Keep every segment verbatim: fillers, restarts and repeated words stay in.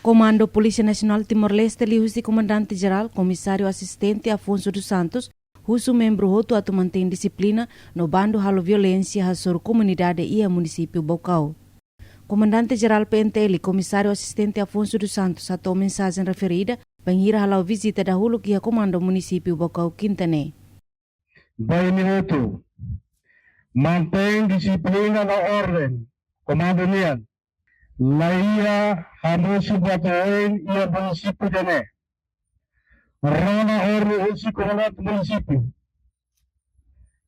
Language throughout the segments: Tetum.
Komandu Polísia Nasionál Timor-Leste liuhusi Komandante Jerál, Komisáriu Asistente Afonso dos Santos, husu membru hotu atu mantein dixiplina no bandu halo violénsia hasoru komunidade iha munisípiu Baucau. Komandante Jerál P N T L, Komisáriu Asistente Afonso dos Santos, hato'o mensajen refere ida bainhira hala'o vizita dahuluk iha Komandu Munisípiu Baucau, Kinta ne'e. Ba imi hotu, mantein dixiplina no orden komandu nian. Laiha hamosu buat oioin iha munisípiu ida-ne'e. Rona orden husi komandante munisípiu.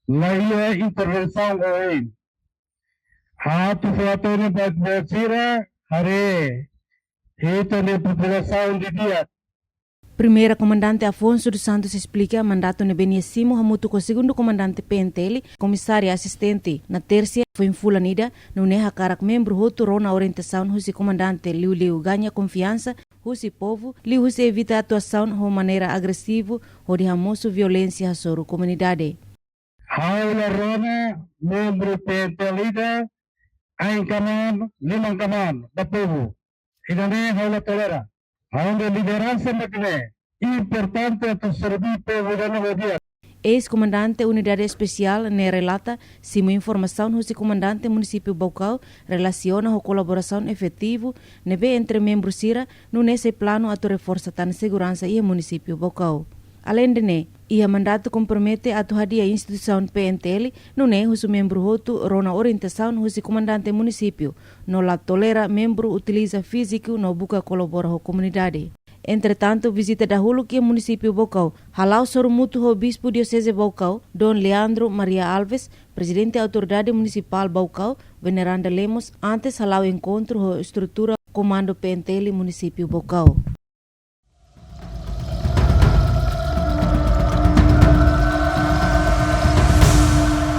Laiha intervensaun oioin. Atu fó-hatene ba buat sira haree hetan nia populasaun didi'ak. Primeira Komandante Afonso dos Santos esplika mandatu ne'ebé nia simu hamutuk ho Segundu Komandante P N T L, Komisária Asistente, na Tersia, foin fulan ida, nune'e hakarak membru hotu rona orientasaun husi Komandante, liuliu ganha konfiansa husi povu, liuhusi evita atuasaun ho maneira agresivu hodi hamosu violénsia hasoru komunidade. Ha'u la rona membru P N T L ida ain kmaan, liman kmaan ba povu. Ida-ne'e ha'u la tolera. Ha'u-nia lideransa mak ne'e, importante atu serví povu ida-ne'e ho di'ak. Eis-Komandante Unidade Espesiál ne'e relata simu informasaun husi Komandante Munisípiu Baucau relasiona ho kolaborasaun efetivu ne'ebé entre membru sira, nune'e sei planu atu reforsa tan seguransa iha Munisípiu Baucau. Aleinde ne'e, iha mandatu kompromete atu hadi'a instituisaun P N T L, nune'e husu membru hotu rona orientasaun husi Komandante Munisípiu, no la tolera membru utiliza fíziku no buka kolabora ho komunidade. Entretantu, vizita dahuluk iha Munisípiu Baucau hala'o sorumutu ho Bispu Dioseze Baucau, Dom Leandro Maria Alves, Prezidente Autoridade Munisipál Baucau, Veneranda Lemos, antes hala'o enkontru ho estrutura Komandu P N T L Munisípiu Baucau.